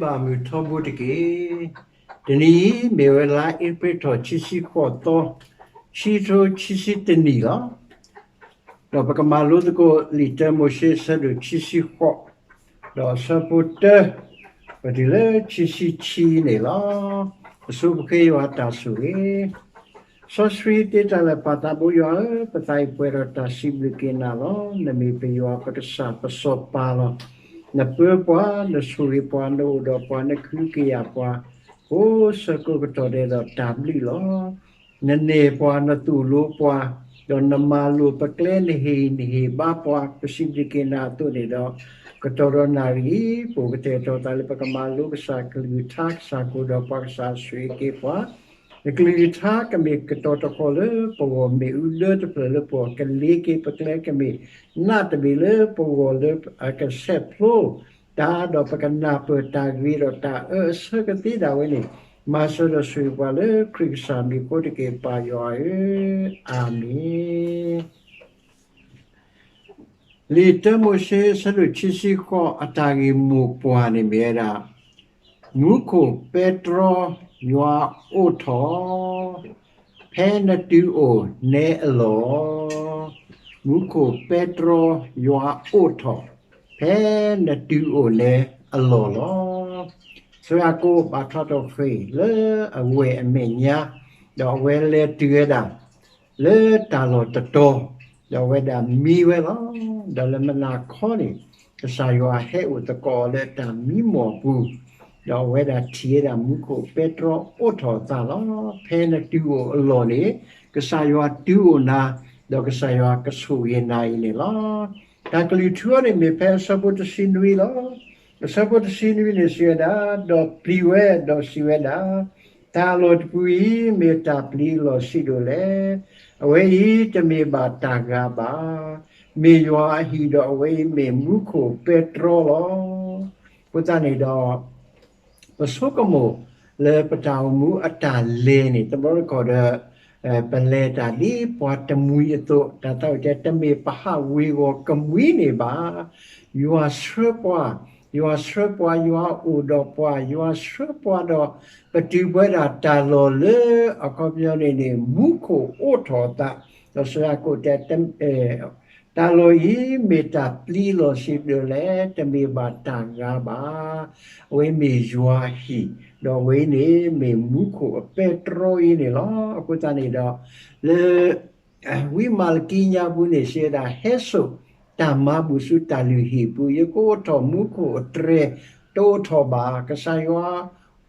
ဘၣ်မုာ်ထီဘိတက့ၢ်. တနံၤအံၤ မ့ၢ်ဝဲလါအ့ဖြ့ၣ်ထီၣ်ခံဆံဃိးသီ, ခံကထိခံဆံတနံၣ်လီၤ. ဒီးပကမၤလိသကိးလံာ်တၢမိၤၡ့အဆၢဒိၣ်ခံဆံဃိး, ဒီးအဆၢဖိတၢ ပတုၤလၢခံဆံခံန့ၣ်လီၤ. ပဆိပဃ့ယွၤအတၢ်ဆိၣ်ဂ့ၤ စီဆှံသ့တၢ်လၢာ်ပၢ်သးဘိယွၤဧၢ, ပသးအံၤပှဲၤဒီးတၢ်စံးဘျုးက့ၤနၤလီၤ. နမ့ၢ်ပယွၤပကစၢ်ပစီၤပၤလီၤ. နပၢပှၤ, နဆိၣ်ဂ့ၤပှၤ, နအိၣ်ဒီးပှၤ, နကဟုကယာ်ပှၤ, ကိးဆၢကိးကတီၢ်ဒဲးဒီးတၢ်ဘျုးလီၤ. နနဲၣ်ပှၤ, နသိၣ်လိပှၤ, ဒီးနမၤလိာ်ပကျဲ, နဟ့ၣ်နဟ့ၣ်ဘါပှၤ, ပစံးဘျုးက့ၤနၤအသိးန့ၣ်ဒီး, ကတီၢ်ဒီးနၣ်ရံၣ်အံၤ ပအိၣ်ကတဲာ်ကတီၤသးလၢပကမၤလိကစၢ်ကလုၢ်ကထါ, ကစၢ်ကအိၣ်ဒီးပှၤ, ကစၢ်ဆိၣ်ဂ့ၤက့ၤပှၤ နကလုၢ်ကထါကမ့ၢ်ကတီၤတဃီလၢပဂီၢ်, မ့ၣ်အူဒၢတဖျၢၣ်လၢပဂီၢ်, ကလ့က့ၤပကျဲကမ့ၢ်နးတဘ့ၣ်လၢပဂီၢ်, လၢအကဆဲးဖျိတၢ်, ဒီးပကနၢ်ပၢၢ်တၢ်ဂ့ၤဒီးတၢ်အၢအဆၢကသ့ဒၣ်ဝဲန့ၣ်, မၤစၢၤဒီးဆိၣ်ဂ့ၤပှၤလၢခရံာ်ကစၢ်မံၤအဃိတက့ၢ်, ပၢ်ယွၤဧၢ, အၤမ့ၣ်. လံာ်တၢမိၤၡ့အဆၢဒိၣ်ခံဆံဃိး အတၢ်ဂ့ၢ်မိၢ်ပှၢ်န့ၣ်မ့ၢ်ဝဲဒၣ်, မူခိၣ်ပဲတြီယွၤအိးထီၣ်, ဖဲနတုၤအိၣ်နဲအလီၢ်, မူခိၣ်ပဲတြီယွၤအိးထီၣ်, ဖဲနတုၤအိၣ်နဲအလီၢ်လီၤ. စီၤယၤကိာ်ဘၣ်ထီၣ်ထီၣ်ဃ့ၢ်လၢအဝဲၢ်အမဲာ်ညါ, ဒီးအဝဲလဲၤတုၤဝဲဒၣ် လၢတၢ်လီၢ်တတီၤ, ဒီးအဝဲဒၣ်မံဝဲလီၤ. ဒီးလၢမုၢ်နၤခီန့ၣ်, ကစၢ်ယွၤဟဲအိၣ်သကိးအီၤလၢတၢ်မံမီၢ်ပူၤ, ဒီးအဝဲဒၣ်ထံၣ်ဝဲဒၣ်မူခိၣ်ပဲတြီအိးထီၣ်အသးလီၤ. ဖဲနတုၤအိၣ်အလီၢ်န့ၣ်, ကစၢ်ယွၤတုၤအိၣ်နၤ, ဒီးကစၢ်ယွၤကဆိၣ်ဂ့ၤနၤအံၤန့ၣ်လီၤ. တၢ်ကလုၢ်ထူအီၤန့ၣ်မ့ၢ်ဖဲအဆၢဖိတဆံနွံလီၤ. အဆၢဖိတဆံနွံန့ၣ်စံးဝဲဒၣ်, ဒီးပျံၤဝဲဒီးစံးဝဲဒၣ်, တၢ်အလီၢ်တပူၤအံၤ မ့ၢ်တၢ်ပျံၤအလီၢ်ဆံးဒိၣ်လဲၣ်. အဝဲအံၤတမ့ၢ်ဘၣ်တၢ်ဂၤဘၣ်. မ့ၢ်ယွၤအဟံၣ်ဒီးအဝဲအံၤမ့ၢ်မူခိၣ်ပဲတြီလီၤ. အဃိသတးန့ၣ်ဒီး ပဆိကမိၣ်လၢပတၢ်အိၣ်မူအတၢ်လဲၤန့ၣ် တဘျီတခီၣ်ဒီး ပလဲၤတၢ်ဒ်ပှၤတမှံၤအသိး, တၢ်သးဝံၣ်တဲ တမ့ၢ်ပဟးဝ့ၤဝီၤကမှံန့ၣ်ဘၣ်. ယွၤဆှၢပှၤ, ယွၤဆှၢပှၤ, ယွၤအိၣ်ဒီးပှၤ, ယွၤဆှၢပှၤဒီး ပတုၤပဝဲဒၣ်တၢ်လီၢ်လၢအခီပညီန့ၣ်န့ၣ် မူခိၣ်အိးထီၣ်အသး, ဒီးစီၤယၤကိာ်တဲ တၢ်လီၢ်အံၤ မ့ၢ်တၢ်ပျံၤအလီၢ်ဆံးဒိၣ်လဲၣ်, တမ့ၢ်ဘၣ်တၢ်ဂၤဘၣ်. အဝဲမ့ၢ်ယွၤအဟံၣ်, ဒီးအဝဲအံၤန့ၣ် မ့ၢ်မူခိၣ်အပဲတြီအံၤန့ၣ်လီၤ. အဃိသတးန့ၣ်ဒီး လၢ ဝံမၤလကံညါပူၤန့ၣ် စံးဝဲဒၣ် ဟဲစိာ်တၢ်မၤဘူၣ်ဆူတၢ်လုၢ်ဟံၣ်ပူၤ, ယကအိးထီၣ်မူခိၣ်အတြဲၤ, တအိးထီၣ်ဘၣ်. ကစၢ်ယွၤ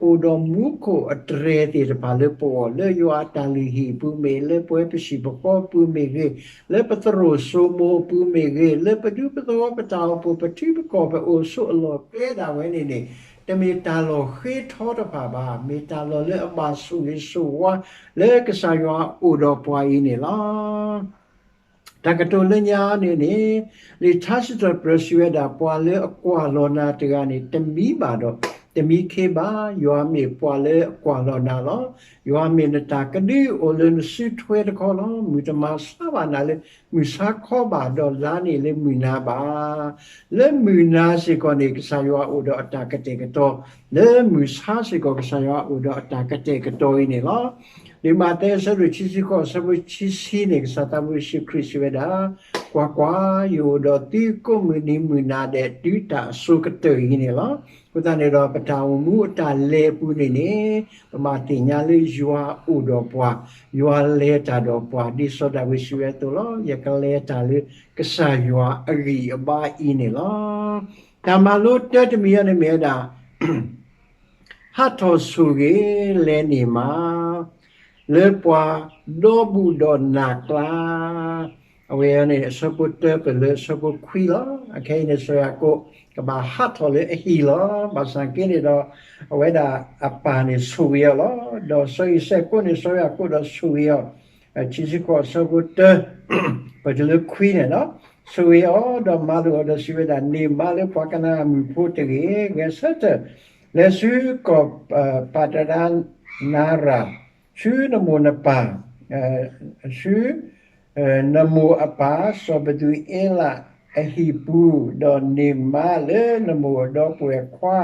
အိၣ်ဒီးမူခိၣ်အတြဲၤသ့ၣ်တဖၣ်လၢပဂီၢ်, လၢယွၤအတၢ်လုၢ်ဟံၣ်အပူၤမ့ၢ်, လၢပဝဲပဟံၣ်ပဃီအပူၤမ့ၢ်ဂ့ၤ, လၢပသရိာ်စိမိၤအပူၤမ့ၢ်ဂ့ၤ, လၢပဒူပသဝီပတၢ်အိၣ်ဖှိၣ်ပထံပကီၢ်ပအိၣ်ဆိးအလီၢ်ကျဲဒၣ်ဝဲန့ၣ်န့ၣ်, တမ့ၢ်တၢ်လီၢ်ဃ့ထီတဖၣ်ဘၣ်. မ့ၢ်တၢ်လီၢ်လၢအဘၣ်ဆိၣ်ဂ့ၤဆိၣ်ဝါ လၢကစၢ်ယွၤအိၣ်ဒီးပှၤအံၤန့ၣ်လီၤ. တၢ်ကတိၤလၢညါန့ၣ်န့ၣ်, လံာ်ထါစံးထီၣ်ပတြၢၤစံးဝဲဒၣ်, ပှၤလၢအကွၢ်လီၤနၤတဂၤန့ၣ် တမံဘၣ်ဒီးတမံခ့ဘၣ်. ယွၤမ့ၢ်ပှၤလၢအကွၢ်လီၤနၤလီၤ. ယွၤမ့ၢ်နတၢ်ကဒုအိၣ်လၢနစုထွဲတခီလီၤ. မုၢ်တမၤဆါဘၣ်နၤလၢမုၢ်ဆါခီဘၣ်, ဒီးလါန့ၣ်လၢမုၢ်နၤဘၣ်. လၢမုၢ်နၤစ့ၢ်ကီးန့ၣ် ကစၢ်ယွၤအိၣ်ဒီးအတၢ်ကတဲာ်ကတီၤ, လၢမုၢ်ဆါစ့ၢ်ကီး ကစၢ်ယွၤအိၣ်ဒီးအတၢ်ကတဲာ်ကတီၤအံၤန့ၣ်လီၤ. လံာ်မးသဲအဆၢဒိၣ်ခံဆံဃိး အဆၢဖိခံဆံန့ၣ် ကစၢ်သးဘိယ့ၣ်ၡူးခရံာ်စံးဝဲဒၣ်, ကွၢ်ကွၢ်, ယအိၣ်ဒီးသုကိးမုၢ်နံၤမုၢ်နၤဒဲး တုၤတၢ်အစိၤကတၢၢ်အံၤန့ၣ်လီၤ. အဃိသတးန့ၣ်ဒီး ပတၢ်အိၣ်မူအတၢ်လဲၤအပူၤန့ၣ်န့ၣ်, ပဘၣ်သ့ၣ်ညါလၢယွၤအိၣ်ဒီးပှၤ, ယွၤလဲၤတၢ်ဒီးပှၤ, ဒ်စီၤဒၤဝံးစံးဝဲအသိးလီၤ. ယကလဲၤတၢ်လၢကစၢ်ယွၤအဂံၢ်အဘါအံၤန့ၣ်လီၤ. တၢ်မၤလိတၢတမံၤအံၤန့ၣ်မ့ၢ်ဝဲဒၣ် ဟးထီၣ်ဆိၣ်ဂ့ၤလဲၤန့ၢ်မး လၢပှၤဒီဘူးဒီးနၢ်ကျါ, အဝဲန့ၣ် အဆၢဖိတၢပၢၢ်လၢအဆၢဖိခွံလီၤ. အခဲအံၤန့ၣ် စီၤယၤကိာ် ကဘၣ်ဟးထီၣ်လၢအဟံၣ်လီၤ. ဘၣ်ဆၣ်က့န့ၣ်ဒီး အဝဲဒၣ်အပၢ်န့ၣ်ဆိၣ်ဂ့ၤအီၤလီၤ. ဒီးစီၤအံၤစဲးကိးန့ၣ် စီၤယၤကိာ်ဒီးဆိၣ်ဂ့ၤအီၤ, ခံဆံဃိး အဆၢဖိတၢ ပတုၤလၢခွံန့ၣ်လီၤ. ဆိၣ်ဂ့ၤအီၤဒီးမၤလိာ်အီၤဒီးစံးဝဲဒၣ်, န့ၢ်မးလၢပှၤကနၤအၣ်မုၣ်ဖိတဂ့ၤ, ဂဲၤဆၢထၢၣ် လဲၤဆူကီၢ်ပၤတဒါနၤရၣ်, ဆူနမိၢ်နပၢ်, ဆူနမိၢ်အပၢ်စီၤပသူၤအ့လးအဟံၣ်ပူၤ, ဒီးန့ၢ်မးလၢနမိၢ်အဒီပုၢ်ဝဲၢ်ခွါ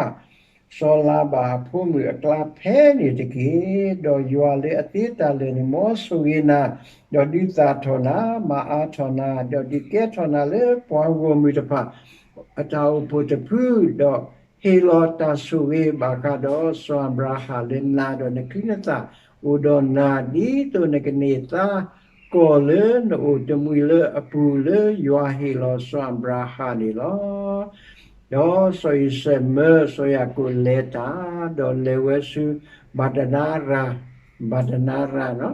စီၤလၤဘၣ်အဖိမုၣ်အကျါဖဲန့ၣ်တက့ၢ်. ဒီးယွၤလၢအသ့တၢ်လၢာ်န့ၣ် မ်ဆိၣ်ဂ့ၤနၤ, ဒီးဒုးသၣ်ထီၣ်နၤ, မၤအါထီၣ်နၤ, ဒီးဒုးကဲထီၣ်နၤလၢပှၤဂီၢ်မုၢ်တဖၣ် အတၢ်အိၣ်ဖှိၣ်တဖု, ဒီးဟ့ၣ်လီၤတၢ်ဆိၣ်ဂ့ၤဘၣ်ဃးဒီးစီၤအၤဘြၤဟၣ်လၢနၤဒီးနချံနသၣ်အိၣ်ဒီးနၤ ဒ်သိးနကန့ၢ်သါကီၢ်လၢနအိၣ်တမှံၤလၢအပူၤလၢယွၤဟ့ၣ်လီၤစီၤအၤဘြၤဟၣ်န့ၣ်လီၤ. ဒီးစီၤအံၤစဲးမၢစီၤယၤကိာ်လဲၤတၢ်, ဒီးလဲၤဝဲဆူဘၣ်ဒနၤရၤ, ဘၣ်ဒနၤရၤ,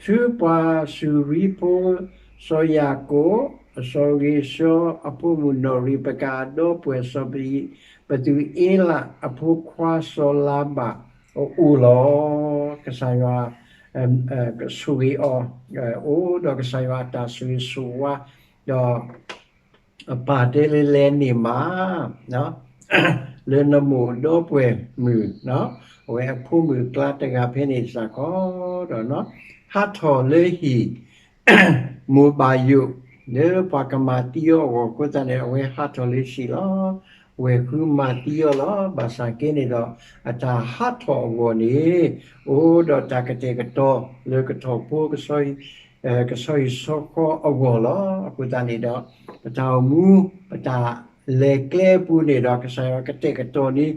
ဆူပှၤစူၤရံဖိ စီၤယၤကိာ် အစီၤဂ့ၤစီၤအဖိမုၣ်နီၣ်ရံးပကၤအဒီပုၢ်ဝဲၢ်စီၤပသူၤအ့လးအဖိခွါစီၤလၤဘၣ်အအိၣ်လီၤ. ကစၢ်ယွၤ ဆိၣ်ဂ့ၤအီၤ, အိၣ်ဒီးကစၢ်ယွၤအတၢ်ဆိၣ်ဂ့ၤဆိၣ်ဝါ, ဒီး အပၢ်တဲလၢလဲၤန့ၢ်မး လၢနမိၢ်ဒီပုၢ်ဝဲၢ်မုၣ်, အဝဲအဖိမုၣ်အကျါတဂၤဖဲန့ၣ်စ့ၢ်ကီးဒီး ဟးထီၣ်လၢဟံၣ် မိၢ်ဘၣ်ယိၣ် လၢပှၤကမၤသံအီၤအဂီၢ်အဃိသတးန့ၣ် အဝဲဟးထီၣ်လၢဟံၣ်လီၤ. ဝဲၤဃုမၤသံအီၤလီၤ. ဘၣ်ဆၣ်က့န့ၣ်ဒီး အတၢ်ဟးထီၣ်အဂီၢ်န့ၣ် အိၣ်ဒီးတၢ်ကတဲာ်ကတီၤလၢကထီၣ်ဖိ ကဆီဟံၣ်ဆီဃီအဂီၢ်လီၤ. အဃိသတးန့ၣ်ဒီး ပတၢ်အိၣ်မူ ပတၢ်လဲၤကျဲအပူၤန့ၣ်ဒီး ကစၢ်ယွၤကတဲာ်ကတီၤန့ၢ်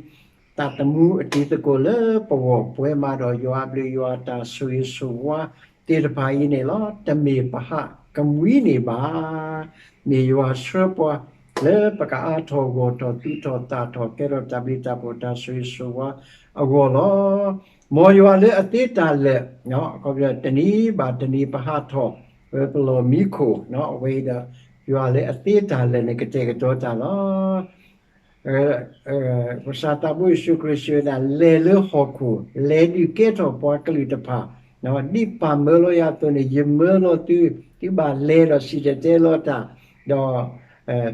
သးသမူအတံၤသကိးလၢပဂီၢ် ပဝဲမးဒီးယွၤအဘျုးယွၤအတၢ်ဆိၣ်ဂ့ၤဆိၣ်ဝါသ့ၣ်တဖၣ်အံၤန့ၣ်လီၤ. တမ့ၢ်ပဟးကမှံန့ၣ်ဘၣ်. မ့ၢ်ယွၤဆှၢပှၤလၢပကအါထီၣ်ဂီၢ်ထီၣ်သူၣ်ထီၣ်သးထီၣ် ကဲထီၣ်တၢ်ဘျုးတၢ်ဖှိၣ်တၢ်ဆိၣ်ဂ့ၤဆိၣ်ဝါအဂီၢ်လီၤ. မ်ယွၤလၢအသ့တၢ်လၢာ်, အခီပညီ တနံၤဘၣ်တနံၤပဟးထီၣ် ဝဲပလီၢ်မံခိၣ်, အဝဲအံၤဒီး ယွၤလၢအသ့တၢ်လၢာ်န့ၣ် ကတဲာ်ကတီၤတၢ်လီၤ. ကစၢ်သးဘိယ့ၣ်ၡူးခရံာ်စံးဝဲဒၣ် လဲၤလၢဟီၣ်ခိၣ် လဲၤဒုးကဲထီၣ်ပှၤကလုာ်တဖၣ်, ဒ်ပၢ်မၢလီၤယၤအသိးန့ၣ် ယမၢလီၤသု, သုဘၣ်လဲၤဒီးစံၣ်တဲၤတဲလီၤတၢ်, ဒီး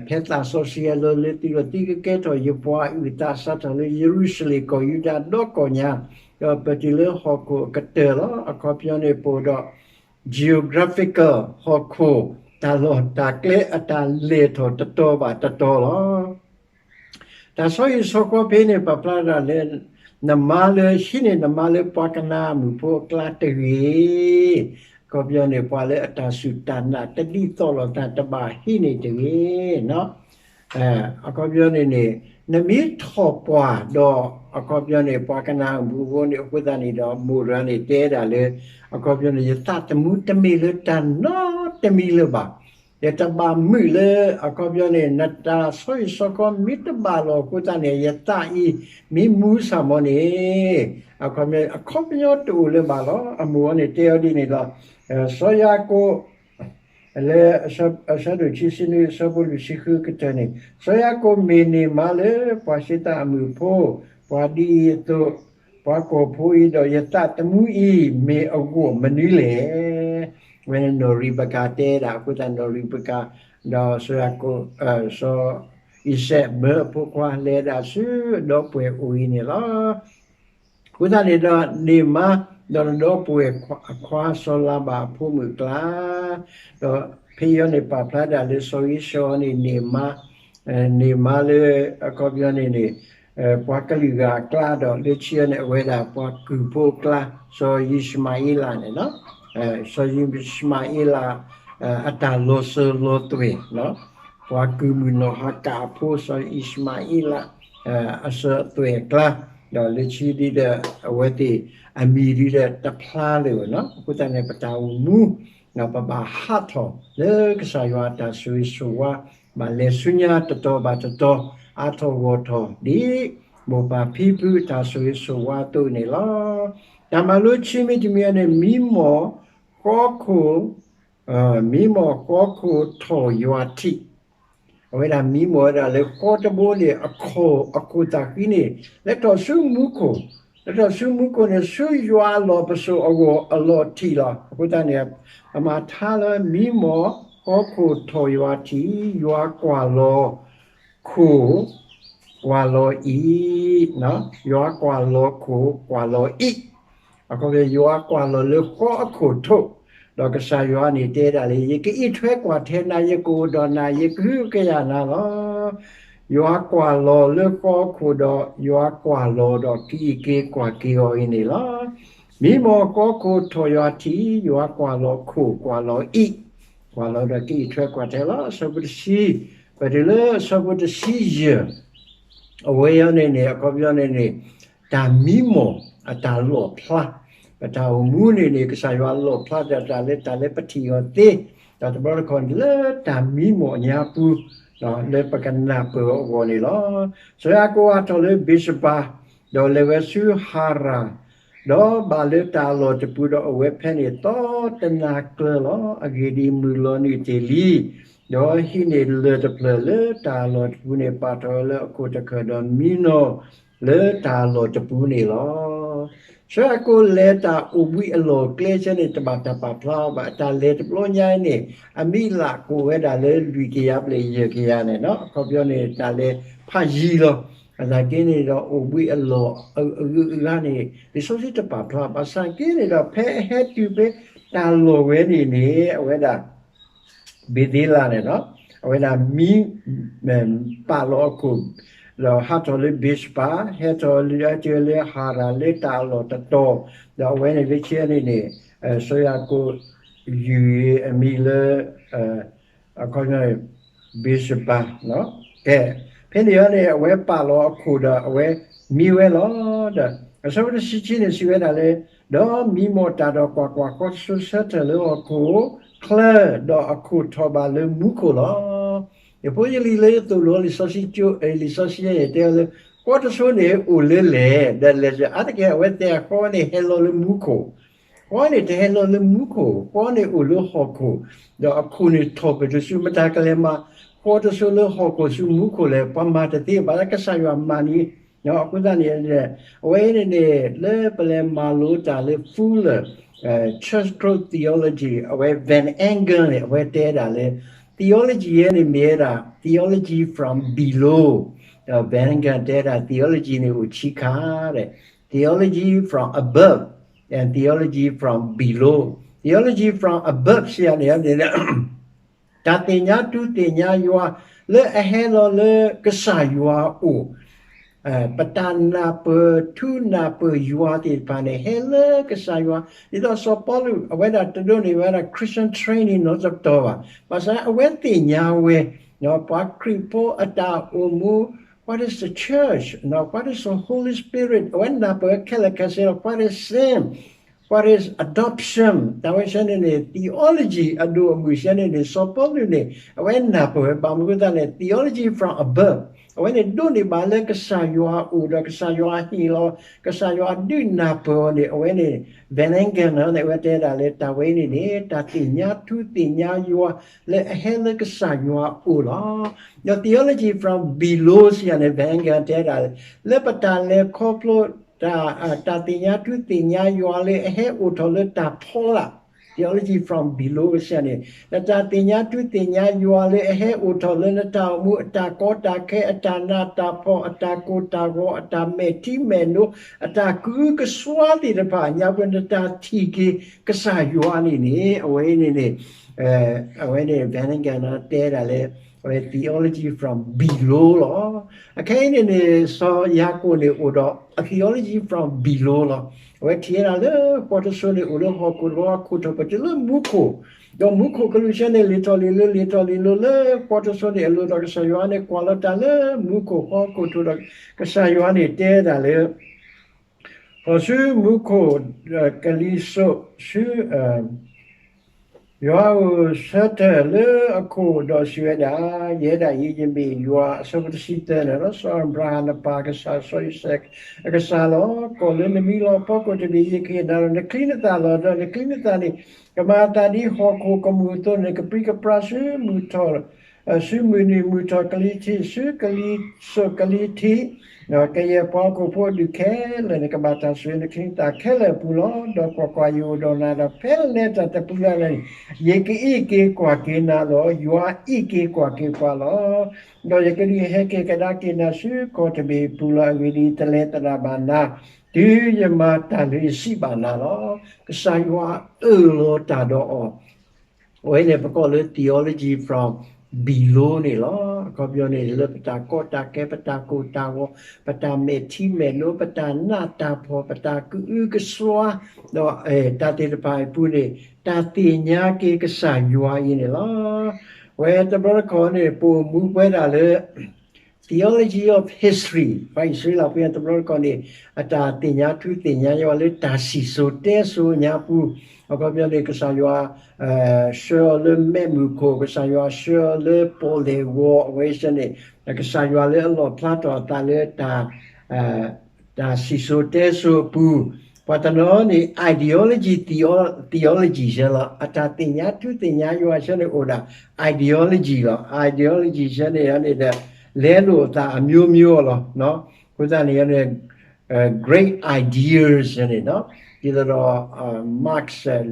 ဖဲသးစီဆှံအလီၢ်လၢသုဒီး သုကကဲထီၣ်ယပှၤအုၣ်သးစးထီၣ်လၢယရူၤၡလ့ၣ်ကီၢ်ယူဒၤဒီကီၢ်ညါ, ဒီးပတုၤလၢဟီၣ်ခိၣ်အကတၢၢ်လီၤ. အခီပညီန့ၣ် ပအိၣ်ဒီး geographical ဟီၣ်ခိၣ် တၢ်လီၢ်တၢ်ကျဲအတၢ်လဲၤထီၣ်တတီၤဘၣ်တတီၤလီၤ. တၢ်ဆီဟံၣ်ဆီဃီဖဲန့ၣ် ပာ်ဖျါဒၣ်လၢ နမါလၢဟံးန့ၢ်နမါလၢပှၤကနၤအမုၣ်ဖိအကျါတဂ့ၤ, အခီပညီန့ၣ် ပှၤလၢအတၢ်စူၢ်တၢ်နာ်တဒ်သိးလိာ်သးတဘၣ်ဟံးန့ၢ်တဂ့ၤ. အခီပညီန့ၣ်န့ၣ် နမ့ၢ်ထီၣ်ပှၢ်ဒီး အခီပညီန့ၣ် ပှၤကနၤအမုၣ်ဖိန့ၣ် အဃိသတးန့ၣ်ဒီး မိၢ်တဂၤန့ၣ်တဲဒၣ်လၢ အခီပညီန့ၣ် ယသးသမူတမ့ၢ်လၢတၢ်နီတမံၤလၢၤဘၣ်. ယတဘၣ်မုာ်လၢ အခီပညီန့ၣ် နတၢ်ဆီဟံၣ်ဆီဃီမ့ၢ်တဘၣ်လီၤအဃိသတးန့ၣ် ယသးအံၤမ့ၢ်မူစ့ၢ်ကီးန့ၣ် အခီပညီ အခီပညီတအိၣ်လၢၤဘၣ်လီၤ. အမိၢ်အီၤန့ၣ်တဲအီၤဒ်န့ၣ်လီၤ. စီၤယၤကိာ် လၢ အဆၢဒိၣ်ခံဆံနွံ အဆၢဖိလွံၢ်ဆံဃုကတၢၢ်န့ၣ် စီၤယၤကိာ်မ့ၢ်န့ၢ်မါလၢပှၤသ့းစၤလနံအမုၣ်ဖိ, ပှၤဒ်အံၤအသိး ပှၤကီၢ်ဖိအံၤဒီး ယသးသမူအံၤမ့ၢ်အဂီၢ်မနုၤလဲၣ်. ဝဲန့ၣ်နီၣ်ရံးပကၤတဲဒၣ်အဃိသတး နီၣ်ရံးပကၤ ဒီးစီၤယၤကိာ် စီၤအံၤစဲးမၢအဖိခွါလဲၤဒၣ်ဆူအဒီပုၢ်ဝဲၢ်အိၣ်အံၤန့ၣ်လီၤ. အဃိသတးန့ၣ်ဒီး န့ၢ်မါ ဒီးနဒီပုၢ်ဝဲၢ်အခွါစီၤလၤဘၣ်အဖိမုၣ်အကျါ, ဒီးဖဲအံၤန့ၣ်ပာ်ဖျါဒၣ်လၢစီၤအံၤစဲးန့ၣ် န့ၢ်မါ န့ၢ်မါလၢ အခီပညီန့ၣ်န့ၣ် ပှၤကလုာ်ဂၤအကျါ ဒီးလၢခံန့ၣ် အဝဲဒၣ်ပှၤကုၢ်ဖိအကျါ စီၤယံၡမၤအ့လးန့ၣ်, စီၤယံၡမၤအ့လး အတၢ်လီၤစၢၤလီၤသွဲၣ်, ပှၤကုၢ်မုၢ်နီၢ်ဟၤကၣ်အဖိ စီၤယံၡမၤအ့လး အစၢၤအသွဲၣ်အကျါ, ဒီးလၢခံဒ်ဒီး အဝဲသ့ၣ်အမံၤဒ်ဒီးတဖျါလၢၤဘၣ်နီၤ. အဃိသတးန့ၣ် ပတၢ်အိၣ်မူ ပဘၣ်ဟးထီၣ်လၢကစၢ်ယွၤအတၢ်ဆိၣ်ဂ့ၤဆိၣ်ဝါ, ဘၣ်လဲၤဆူညါတတီၤဘၣ်တတီၤ, အါထီၣ်ဂီၢ်ထီၣ် ဒ်မိၢ်ပၢ်ဖံဖုအတၢ်ဆိၣ်ဂ့ၤဆိၣ်ဝါအသိးန့ၣ်လီၤ. တၢ်မၤလိခံမံၤတမံၤအံၤန့ၣ် မံမီၢ်ဃီခိၣ်, မံမီၢ်ဃီခိၣ်ထီၣ်ယွၤထံး အဝဲဒၣ်မံမီၢ်ဝဲဒၣ်လၢဃီတဘိန့ၣ် အခီၣ်အခိၣ်သးဃံန့ၣ် လဲၤထီၣ်ဆူမူခိၣ်, လဲၤထီၣ်ဆူမူခိၣ်န့ၣ် ဆူယွၤအလီၢ်ပစိာ်အဂီၢ်အလီၢ်ထံးလီၤ. အဃိသတးန့ၣ် အမၤထါလၢမံမီၢ်ဃီခိၣ်ထီၣ်ယွၤထံး, ယွၤကွၢ်လီၤခိၣ် ကွၢ်လီၤအံၤ, ယွၤကွၢ်လီၤခိၣ်ကွၢ်လီၤအံၤ, အခီပညီယွၤကွၢ်လီၤလၢဃီအခိၣ်ထိး, ဒီးကစၢ်ယွၤန့ၣ်တဲဒၣ်လၢ ယကအံးထွဲကွၢ်ထွဲနၤ, ယကအိၣ်ဒီးနၤ, ယကဟုကယာ်နၤလီၤ. ယွၤကွၢ်လီၤလၢဃီခိၣ်ဒီး ယွၤကွၢ်လီၤဒီးကအံးက့ၤကွၢ်က့ၤအီၤအံၤန့ၣ်လီၤ. မံမီၢ်ဃီခိၣ်ထီၣ်ယွၤထံး, ယွၤကွၢ်လီၤခိၣ်ကွၢ်လီၤအံး, ကွၢ်လီၤဒီးကအံးထွဲကွၢ်ထွဲလီၤ. အဆၢဖိတဆံ, ပတုၤလၢအဆၢဖိတဆံယဲၢ် အဝဲအံၤန့ၣ်န့ၣ် အခီပညီန့ၣ်န့ၣ် တၢ်မံမီၢ်အတၢ်လီၣ်ဖျါ, ပတၢ်အိၣ်မူန့ၣ်န့ၣ် ကစၢ်ယွၤလီၣ်ဖျါတၢ်လၢတၢ်လၢပထံၣ်အီၤသ့, ဒီးတဘျီတခီၣ်န့ၣ်လၢတၢ်မံမီၢ်အညါပူၤ လၢပကနၢ်ပၢၢ်အီၤအဂီၢ်န့ၣ်လီၤ. စီၤယၤကိာ်ဟးထီၣ်လၢဘ့းၡဘၤ, ဒီးလဲၤဝဲဆူဟၤရၣ်, ဒီးဘၣ်လၢတၢ်အလီၢ်တပူၤဒီး အဝဲဖဲန့ၣ်သီတနၤကျၢၤလီၤ. အဂ့ၢ်ဒ်အံၤ, မုၢ်လီၤနုာ်တ့ၢ်လံ, ဒီးဟံးန့ၢ်လၢၢ်တဖျၢၣ်လၢတၢ်အလီၢ်တပူၤန့ၣ် ပာ်ထီၣ်ဝဲလၢအခိၣ်တခၢၣ်ဒီးမံနီၤလၢတၢ်အလီၢ်တပူၤန့ၣ်လီၤ. စီၤယၤကိာ်လဲၤတၢ်အိၣ်ဘှံးအလီၢ်ကျဲဆၢန့ၣ် တဘၣ်တၢ်ပာ်ဖျါအီၤဘၣ်. အတၢ်လဲၤတဘျီညါအံၤန့ၣ် အမံၤလၢ်ကအိၣ်ဝဲဒၣ်လၢလွံၢ်ကယၤဘျဲၣ်ယဲၢ်ကယၤန့ၣ်လီၤ. အခီပညီန့ၣ် တၢ်လဲၤဖးယံၤလီၤ. ဘၣ်ဆၣ်က့န့ၣ်ဒီး အိၣ်ဘှံးအလီၢ်အဂုၤအဂၤန့ၣ် လံာ်စီဆှံတပာ်ဖျါ. ဘၣ်ဆၣ်က့န့ၣ်ဒီး ဖဲအဟဲတုၤဖဲတၢ်လီၢ်ဝဲန့ၣ်န့ၣ် အဝဲဒၣ် ဘ့ၤသ့လးန့ၣ်လီၤ. အဝဲဒၣ်မံ ပာ်လီၤအခိၣ် ဒီးဟးထီၣ်လၢဘ့းၡဘၤ, ဟဲထီၣ်လၢအတုၤလၢဟၤရၣ်လၢတၢ်အလီၢ်တတီၤ, ဒီးအဝဲန့ၣ်လၢခံန့ၣ်န့ၣ် စီၤယၤကိာ်ယုၢ်အမံၤလၢ အခီပညီ ဘ့းၡဘၤ, ကဲ, ဖဲန့ၣ်အံၤန့ၣ် အဝဲပာ်လီၤအခိၣ်ဒီးအဝဲမံဝဲလီၤ. ဒီးအဆၢဖိတဆံခံန့ၣ် စံးဝဲဒၣ်လၢ ဒီးမံမီၢ်တၢ်ဒီးကွၢ်ကွၢ်, ဃီတစိဆၢထၢၣ်လၢဟီၣ်ခိၣ်ချၢ, ဒီးအခိၣ်ထီၣ်ဘၣ်လၢမူခိၣ်လီၤ. ယဖိယလံၤလၢယသိၣ်လိလံာ်စီဆှံကၠိ လံာ်စီဆှံယဲၢ်တဲအီၤလၢ ဃီတစိန့ၣ်အိၣ်လၢလဲၣ်, ဒီးလဲၤအါတက့ၢ် အဝဲတဲဃီန့ၣ်ဟဲလီၤလၢမူခိၣ် ဃီန့ၣ်တဟဲလီၤလၢမူခိၣ်, ဃီန့ၣ်အိၣ်လၢဟီၣ်ခိၣ်, ဒီးအခိၣ်န့ၣ်ထီၣ်ပတုၤဆူ မတၤကလဲၤမၤ ဃီတစိလၢဟီၣ်ခိၣ်ဆူမူခိၣ်လဲၣ်, ပှၤမၤတသ့ဘၣ်လၢကစၢ်ယွၤမၤန့ၣ်. အဃိသတးန့ၣ် အဝဲအံၤန့ၣ်န့ၣ် လၢပလဲၤမၤလိတၢ်လၢ Fuller, church growth theology အဝဲ Van Engelen န့ၣ် အဝဲတဲဒၣ်လၢ theology ယဲန့ၣ်မ့ၢ်ဝဲဒၣ် theology from below, Van Engelen တဲဒၣ် theology န့ၣ်အိၣ်ဆံခါ theology from above and theology from below. Theology from above စံးယၤန့ၣ်န့ၣ် တၢ်သ့ၣ်ညါထူသ့ၣ်ညါယွၤ လၢအဟဲလီၤလၢကစၢ်ယွၤအအိၣ်, ပတၢ်နၢ်ပၢၢ်ထူနၢ်ပၢၢ်ယွၤသ့ၣ်တဖၣ်န့ၣ် ဟဲလၢကစၢ်ယွၤ, ဒ်သိးစီၤပီလူး အဝဲဒၣ်တဒိးန့ၢ်ဝဲဒၣ် Christian training နီတတီၤဘၣ်. ဘၣ်ဆၣ်အဝဲသ့ၣ်ညါဝဲ ပှၤခရံာ်ဖိအတၢ်အိၣ်မူ what is the church, what is the Holy Spirit, အဝဲနၢ်ပၢၢ်ခဲလၢာ်ခဲဆ့လီၤ. What is sin, what is adoption, တၢ်ဝဲဆၢန့ၣ်န့ၣ် theology အဒိၣ်အမုၢ်ဆၢန့ၣ်န့ၣ် စီၤပီလူးန့ၣ် အဝဲနၢ်ပၢၢ်ဝဲ ဘၣ်မနုၤအဃိသတးန့ၣ် theology from above, အဝဲန့ၣ်ဒိးန့ၢ်ဘၣ်လၢကစၢ်ယွၤအအိၣ်ဒီးကစၢ်ယွၤဟ့ၣ်လီၤ ကစၢ်ယွၤဒုးနၢ်ပၢၢ်အီၤန့ၣ် အဝဲန့ၣ် Van Engelen န့ၣ် အဝဲတဲဒၣ်လၢတၢ်ဝဲအံၤန့ၣ်န့ၣ် တၢ်သ့ၣ်ညါထူသ့ၣ်ညါယွၤ လၢအဟဲလၢကစၢ်ယွၤအအိၣ်လီၤ. ဒီး theology from below စံးယၤန့ၣ် Van Engelen တဲဒၣ် လၢပတၢ်လဲၤခီဖျိ တၢ်သ့ၣ်ညါထူသ့ၣ်ညါယွၤလၢအဟဲအိၣ်ထီၣ်လၢတၢ်ဖီလာ်, theology from below စံးယၤန့ၣ် နတၢ်သ့ၣ်ညါထူသ့ၣ်ညါယွၤလၢအဟဲအိၣ်ထီၣ်လၢနတၢ်အိၣ်မူ အတၢ်ကီတၢ်ခဲ အတၢ်နးတၢ်ဖှီၣ် အတၢ်ကိၢ်တၢ်ဂီၤ အတၢ်မဲာ်ထံမဲာ်နိ အတၢ်ကအုကစွါသ့ၣ်တဖၣ် ညါပှဲၤနတၢ်ထံၣ်က့ၤကစၢ်ယွၤန့ၣ်န့ၣ် အဝဲအံၤန့ၣ်န့ၣ် အဝဲန့ၣ် Van Engelen တဲဒၣ်လၢ အဝဲ theology from below လီၤ. အခဲအံၤန့ၣ်န့ၣ် စီၤယၤကိာ်န့ၣ်အိၣ်ဒီးအ theology from below လီၤ. အဝဲထံၣ်ဝဲဒၣ်လၢဃီတစိန့ၣ်အိၣ်လၢဟီၣ်ခိၣ်တဘျီ အခိၣ်ထီၣ်ပတုၤလၢမူခိၣ်, ဒီးမူခိၣ်ကလူးဆၢန့ၣ် လ့ၤထီၣ်လ့ၤလီၤ လ့ၤထီၣ်လ့ၤလီၤလၢဃီတစိန့ၣ်အလိၤဒီး ကစၢ်ယွၤန့ၣ် ကွၢ်လီၤတၢ်လၢမူခိၣ်ဃီခိၣ်ထံးဒီး ကစၢ်ယွၤန့ၣ်တဲဒၣ်လၢ ဃီၤဆူမူခိၣ် ကလံၤစိးဆူ ယွၤအိၣ်ဆၢထၢၣ်လၢအခိၣ်ဒီးစံးဝဲဒၣ်, ယဲဒၣ်အံၤ ယမ့ၢ်ယွၤ အဆၢဖိတဆံသၢန့ၣ်လီၤ. စီၤအၤဘြၤဟၣ်နပၢ်အကစၢ်, စီၤအံၤစဲးအကစၢ်လီၤ. ကီၢ်လၢနမံလီၤဖီခိၣ်တဘ့ၣ် ယကဟ့ၣ်နၤဒီး နချံနသၣ်လီၤ. ဒီးနချံနသၣ်န့ၣ် ကမၤအသးဒ်ဟီၣ်ခိၣ်ကမူၣ်အသိးန့ၣ် ကပြံကပြါဆူမုၢ်ထီၣ် ဆူမုၢ်နုာ်မုၢ်ထီၣ်ကလံၤထံး ဆူကလံၤစိးကလံၤထံး, ကယဲၢ်ပှၤဟီၣ်ခိၣ်ဖိအဒူၣ်ခဲလၢာ်န့ၣ် ကဘၣ်တၢ်ဆိၣ်ဂ့ၤနချံနသၣ်ခဲလၢာ်အပူၤလီၤ. ဒီးကွၢ်ကွၢ်, ယအိၣ်ဒီးနၤဒီး ဖဲနလဲၤတၢ်တပူၤလၢ်လၢ်န့ၣ် ယကအံးက့ၤကွၢ်က့ၤနၤလီၤ. ယွၤအံးက့ၤကွၢ်က့ၤပှၤလီၤ. ဒီးယကဒုးဟဲက့ၤကဒါက့ၤနၤဆူကီၢ်တဘ့ၣ်အပူၤလီၤ. အဂ့ၢ်ဒ်အံၤ, တလဲၤသဒၣ်ဘၣ်နၤ တုၤယမၤတၢ်လုၢ်စံးဘၣ်နၤလီၤ. ကစၢ်ယွၤအၢၣ်လီၤတၢ်ဒီးအီၤ အဝဲန့ၣ်ပကိးလၢ theology from below န့ၣ်လီၤ. အခီပညီန့ၣ် လၢပတၢ်ကီတၢ်ခဲ ပတၢ်ကိၢ်တၢ်ဂီၤ ပတၢ်မဲာ်ထံမဲာ်နိ ပတၢ်နးတၢ်ဖှီၣ် ပတၢ်ကအုကစွါ ဒီးတၢ်သ့ၣ်တဖၣ်အံၤအပူၤန့ၣ် တၢ်သ့ၣ်ညါက့ၤကစၢ်ယွၤအံၤန့ၣ်လီၤ. ဝဲတဘျီတခီၣ်န့ၣ် ပအိၣ်မူပဝဲဒၣ်လၢ theology of history ပှၤအံၣ်စရ့လးဖိတဘျီတခီၣ်န့ၣ် အတၢ်သ့ၣ်ညါထူသ့ၣ်ညါယွၤလၢတၢ်စံၣ်စိၤတဲစိၤညါပူၤ, အခီပညီန့ၣ် ကစၢ်ယွၤ ဆှၢအီၤလၢမဲးမုၢ်ခိၣ်, ကစၢ်ယွၤဆှၢအီၤလၢပီၣ်လဲၣ်ဂီၤ အဝဲဆၢန့ၣ် ကစၢ်ယွၤလၢအလီၣ်ဖျါထီၣ်အသးလၢ တၢ်စံၣ်စိၤတဲစိၤအပူၤ, ပှၤတနီၤန့ၣ် ideology theo- theology ဆၢလီၤ. အတၢ်သ့ၣ်ညါထူသ့ၣ်ညါယွၤဆၢန့ၣ်အိၣ်ဒၣ် ideology လီၤ. Ideology ဆၢန့ၣ်န့ၣ်ဒီး လဲလိာ်အသးအမျိုးမျိုးလီၤ. အဃိသတးန့ၣ်န့ၣ် great ideas ဆၢန့ၣ် ဒ်သိးဒီး Marx,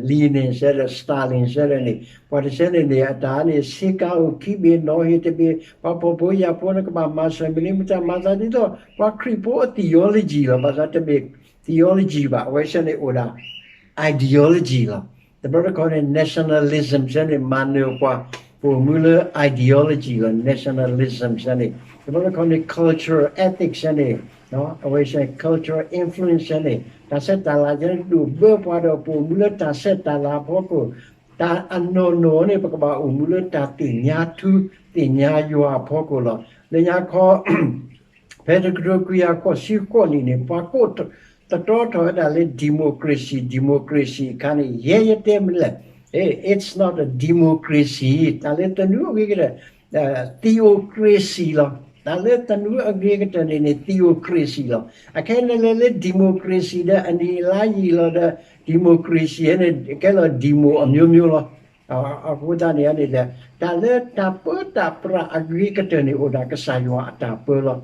Lenin ဆၢဒီး Stalin ဆၢဒီးန့ၣ် ပှၤတဆၢန့ၣ်န့ၣ် အတၢ်န့ၣ် ဆ့ကၤအိၣ်ခံဘ့ၣ် နီၣ်ဟ့ၣ်တဘ့ၣ်, ပှၤဖှီၣ်ဖိယာ်ဖိန့ၣ် ကဘၣ်မၤစၢၤမနုၤမတၤ မၤသးဒ်သိး ပှၤခရံာ်ဖိအ theology လီၤ. ဘၣ်ဆၣ်တမ့ၢ် theology ဘၣ်, အဝဲဆၢန့ၣ်အိၣ်ဒၣ် ideology လီၤ. တဘျီတခီၣ်န့ၣ် nationalism ဆၢန့ၣ် မၤနၢၤပှၤ ပအိၣ်မူလၢ ideology လီၤ. Nationalism ဆၢန့ၣ် တဘျီတခီၣ်န့ၣ် cultural ethics ဆၢန့ၣ် အဝဲဆၢ cultural influence ဆၢန့ၣ် တၢ်ဆဲးတၢ်လၤဆၢန့ၣ် ဒိၣ်ဘၢပှၤဒီးပအိၣ်မူလၢတၢ်ဆဲးတၢ်လၤအဖီခိၣ် တၢ်အနီၢ်နီၢ်န့ၣ် ပကဘၣ်အိၣ်မူလၢတၢ်သ့ၣ်ညါထူသ့ၣ်ညါယွၤအဖီခိၣ်လီၤ. လၢညါခီ ဖဲတကထိခွံကယၤဃိးဆံဃိးနံၣ်န့ၣ် ပှၤကိးတတြီထီၣ်ဝဲဒၣ်လၢ democracy, democracy အခါန့ၣ် ယဲယတဲမနုၤလဲၣ်, it's not a democracy တၢ်လၢသနူအဂ့ၤကတၢၢ် theocracy လီၤ. တၢ်လၢသနူအဂ့ၤကတၢၢ်န့ၣ်န့ၣ် theocracy လီၤ. အခဲအံၤနလဲၤလၢ democracy ဒီးအနံၣ်အလါယံာ်လီၤဒီး democracy န့ၣ် ကဲလီၤ demo အမျိုးမျိုးလီၤ. အဃိသတးန့ၣ်န့ၣ်ဒီး တၢ်လၢတၢ်ပၢတၢ်ပြးအဂ့ၤကတၢၢ်န့ၣ် အိၣ်ဒၣ်ကစၢ်ယွၤအတၢ်ပၢလီၤ.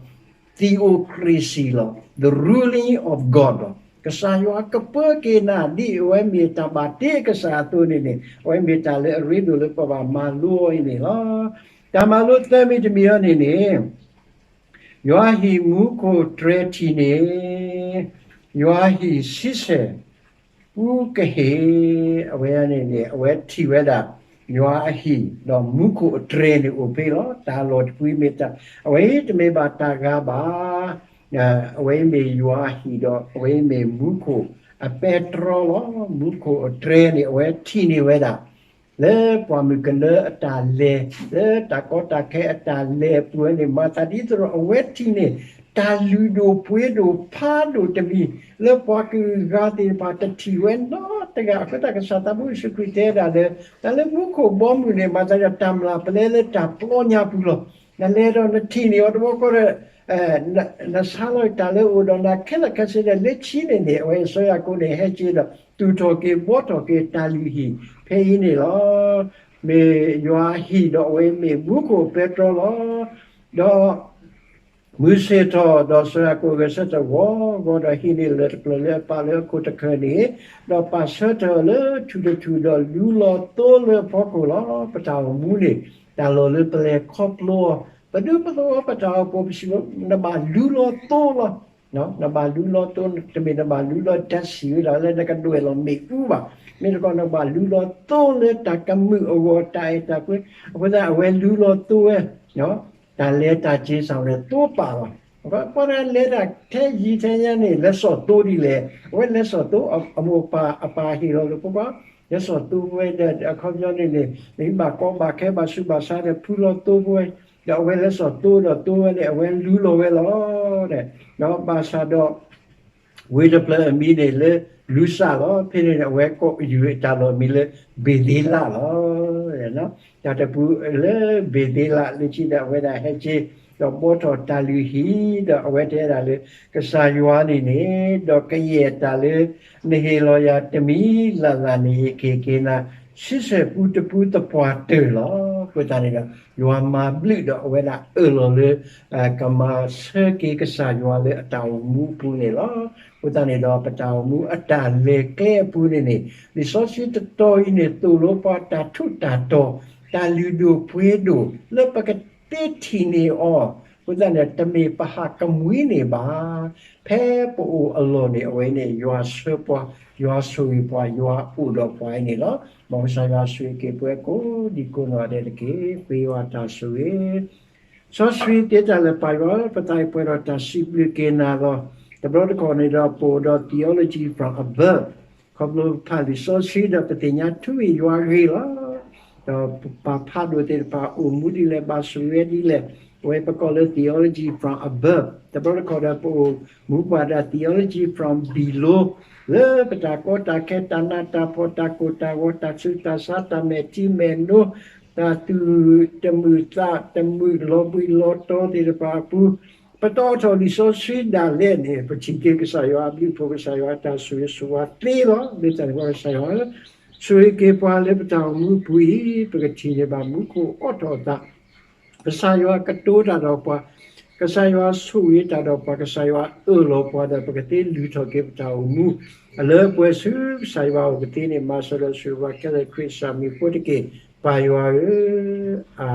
theocracy လီၤ. The ruling of God လီၤ. ကစၢ်ယွၤကပၢက့ၤနၤ ဒ်အဝဲမ့ၢ်တၢ်ဘၣ်တ့ကစၢ်အသိးန့ၣ်န့ၣ် အဝဲမ့ၢ်တၢ်လၢအရ့ဒိၣ်လၢပဘၣ်မၤလိအီၤအံၤန့ၣ်လီၤ. တၢ်မၤလိသၢမံၤတမံၤအံၤန့ၣ်န့ၣ် ယွၤဟံၣ်မူခိၣ်တြဲၤထံးန့ၣ် ယွၤဟံၣ်ဆံဆဲၣ် ပူကဟ့ၣ် အဝဲန့ၣ်န့ၣ် အဝဲထံၣ်ဝဲဒၣ် ယွၤအဟံၣ် ဒီးမူခိၣ်အတြဲၤန့ၣ်အိၣ်ဖဲလီၤ. တၢ်လီၢ်တပူၤမ့ၢ်တၢ် အဝဲတမ့ၢ်ဘၣ်တၢ်ဂၤဘၣ်. အဝဲမ့ၢ်ယွၤအဟံၣ်ဒီး အဝဲမ့ၢ်မူခိၣ်အပဲတြီလီၤ. မူခိၣ်အတြဲၤန့ၣ် အဝဲထံၣ်န့ၢ်ဝဲဒၣ် လၢပှၢ်မုၢ်ကနၢအတၢ်လဲၤ လၢတၢ်ကီတၢ်ခဲအတၢ်လဲၤအပူၤန့ၣ် မၤသးဒ်သိးဒီးအဝဲထံၣ်န့ၢ် တၢ်လုၢ်ဒိၣ်ပှ့ၤဒိၣ်ဖးဒိၣ်တမံၤ လၢပှၤကလုာ်ဂၤသ့ၣ်တဖၣ်တထံၣ်ဝဲနီတဂၤ အဃိသတးကစၢ်သးဘိယ့ၣ်ၡူးခရံာ်တဲဒၣ်လၢ တၢ်လၢမူခိၣ်ဘီမုၢ်န့ၣ် မၤသးဒ်တၢ်မျၢ်ပလဲလၢတၢ်ပျီညါပူၤလီၤ. နလဲၤဒီးနထံၣ်န့ၢ်အီၤတဘျီဃီဒီး နဆါလီၤတၢ်လၢအအိၣ်ဒီးနၤခဲလၢာ်ခဲဆ့ဒီး လၢခံန့ၣ်န့ၣ် အဝဲစီၤယၤကိာ်န့ၣ် ဟဲက့ၤဒီး သူၣ်ထီၣ်က့ၤဘှီထီၣ်က့ၤတၢ်လုၢ်ဟံၣ်ဖဲအံၤန့ၣ်လီၤ. မ့ၢ်ယွၤအဟံၣ်ဒီးအဝဲမ့ၢ်မူခိၣ်အပဲတြီလီၤ. ဒီး မုၢ်ဆ့ၣ်ထီၣ်ဒီးစီၤယၤကိာ်ဂဲၤဆၢထၢၣ်ဂီၤဂီၤဒီးဟံးန့ၢ်လၢၢ်တဖျၢၣ်လၢအပာ်လၢအခိၣ်တခၢၣ်န့ၣ်, ဒီးပာ်ဆၢထၢၣ်အီၤလၢထူၣ်တထူၣ်ဒီးလူလီၤသိလၢအဖီခိၣ်လီၤ. ပတၢ်အိၣ်မူန့ၣ် တၢ်လီၢ်လၢပလဲၤခီဖျိအီၤ, ပဒူပသဝီပတၢ်အိၣ်ဖှိၣ်ပစံးဘျုး နဘၣ်လူလီၤသိလီၤ. နဘၣ်လူလီၤသိ တမ့ၢ်နဘၣ်လူလီၤတၢ်ဆံးဝဲဒၣ်လၢနကဒွဲၣ်လီၤမ့ၣ်အူဘၣ်. မ့ၢ်တခီနဘၣ်လူလီၤသိလၢတၢ်ကမုာ်အဂီၢ် တၢ်အဲၣ်တၢ်ကွံ. အဃိသတးအဝဲလူလီၤသိဝဲ တၢ်လဲၤတၢ်က့ၤစ့ၢ်ကီးန့ၣ် သိပာ်လီၤ. ပှၤတဂၤလဲၤတၢ်ထဲယံၤထဲညါန့ၣ် လဲၤစိာ်သိဒ်လဲၣ်. အဝဲလဲၤစိာ်သိ အမိၢ်အပၢ်အပၢ်ဟ့ၣ်လီၤလၢပှၤ လဲၤစိာ်သိဝဲဒီး အခီပညီန့ၣ်န့ၣ် မ့ၢ်ဘၣ်ကီဘၣ်ခဲဘၣ်ဆူးဘၣ်ဆါဒီး ဖုလီၤသိဝဲ, ဒီးအဝဲလဲၤစိာ်သိဒီးသိဝဲန့ၣ် အဝဲလူလီၤဝဲလီၤ. ဒီးဘၣ်ဆၣ်ဒီး ဝ့ၢ်တဖျၢၣ်အမံၤန့ၣ်လၢ လူစၢ်လီၤ. ဖဲန့ၣ်န့ၣ် အဝဲကိးယုၢ်တၢ်လီၢ်မံၤလၢ ဘ့ၤသ့လးလီၤ. တၢ်တပူၤလၢဘ့ၤသ့လး လၢခံဒီးအဝဲဒၣ်ဟဲက့ၤ ဒီးဘှီထီၣ်တၢ်လုၢ်ဟံၣ် ဒီးအဝဲတဲဒၣ်လၢ ကစၢ်ယွၤန့ၣ်န့ၣ် ဒီးကယဲၢ်တၢ်လၢ နဟ့ၣ်လီၤယၤတမံၤလၢ်လၢ်န့ၣ် ယကဟ့ၣ်က့ၤနၤ ဆံဆဲၣ်ပူတပူသပှၢ်တၢၢ်လီၤ. အဃိသတးန့ၣ်ဒီး ယွၤမၤဘျုးဒီးအဝဲဒၣ်အၢၣ်လီၤလၢ ကမၤဆၢက့ၤကစၢ်ယွၤလၢအတၢ်အိၣ်မူအပူၤန့ၣ်လီၤ. အဃိသတးန့ၣ်ဒီး ပတၢ်အိၣ်မူအတၢ်လဲၤကျဲအပူၤန့ၣ်န့ၣ် လံာ်စီဆှံတတီၤအံၤန့ၣ် သိၣ်လိပှၤတၢ်ထူးတၢ်တီၤ တၢ်လုၢ်ဒိၣ်ပှ့ၤဒိၣ် လၢပကသ့ထံၣ်န့ၢ်အီၤ အဃိသတးန့ၣ် တမ့ၢ်ပဟးကမှံန့ၣ်ဘၣ်. ဖဲပအိၣ်အလီၢ်န့ၣ် အဝဲန့ၣ် ယွၤဆှၢပှၤ, ယွၤဆိၣ်ဂ့ၤပှၤ, ယွၤအိၣ်ဒီးပှၤအံၤန့ၣ်လီၤ. မ်ကစၢ်ယွၤဆိၣ်ဂ့ၤက့ၤပှၤကိးဒံကိးနီၢ်ဒဲးတက့ၢ်. ဃ့ယွၤတၢ်ဆိၣ်ဂ့ၤ စီဆှံတဲတၢ်လၢပၢ်ယွၤဧၢ, ပသးအံၤပှဲၤဒီးတၢ်စံးဘျုးက့ၤနၤလီၤ. တဘျီတခီၣ်န့ၣ်ဒီး ပအိၣ်ဒီး theology from above, ခီဖျိဖးလံာ်စီဆှံဒီးပသ့ၣ်ညါထူအံၤယွၤဂ့ၤလီၤ. ဒီးပပာ်ဖးဒိၣ်သ့ၣ်တဖၣ်အိၣ်မူဒ်လဲၣ်, ဘၣ်ဆိၣ်ဂ့ၤဒ်လဲၣ်, အဝဲပကိးလၢ theology from above. တဘျီတခီၣ်ဒီးပအိၣ်မူပှၤဒီး theology from below, လၢပတၢ်ကီတၢ်ခဲ, တၢ်နးတၢ်ဖှီၣ်, တၢ်ကိၢ်တၢ်ဂီၤ, တၢ်ဆူးတၢ်ဆါ, တၢ်မဲာ်ထံမဲာ်နိ, တၢ်သူၣ်တမုာ်သးတမုာ်, လီၤဘှံးလီၤတီၤသ့ၣ်တဖၣ်အပူၤ, ပတီၢ်ထီၣ်လံာ်စီဆှံဒၣ်လဲာ်န့ၣ် ပထံၣ်က့ၤကစၢ်ယွၤအဘျုးအဖှိၣ်, ကစၢ်ယွၤအတၢ်ဆိၣ်ဂ့ၤဆိၣ်ဝါသ့လီၤ. လၢတၢ်န့ၣ်အဃိ ကစၢ်ယွၤဧၢ, ဆိၣ်ဂ့ၤက့ၤပှၤလၢပတၢ်အိၣ်မူအပူၤအံၤ, ပကထံၣ်န့ၢ်ဘၣ်မူခိၣ်အိးထီၣ်အသး, ကစၢ်ယွၤကတိၤတၢ်ဒီးပှၤ, ကစၢ်ယွၤဆိၣ်ဂ့ၤတၢ်ဒီးပှၤ, ကစၢ်ယွၤအၢၣ်လီၤပှၤဒီး ပကသ့လုၢ်ထီၣ်က့ၤပတၢ်အိၣ်မူ အလၢပှဲၤဆူကစၢ်ယွၤအအိၣ်, ကသ့န့ၢ်မၤစၢၤဒီးဆိၣ်ဂ့ၤပှၤခဲလၢာ် ခရံာ်အမံၤအဃိတက့ၢ်. ပၢ်ယွၤဧၢ, အၤ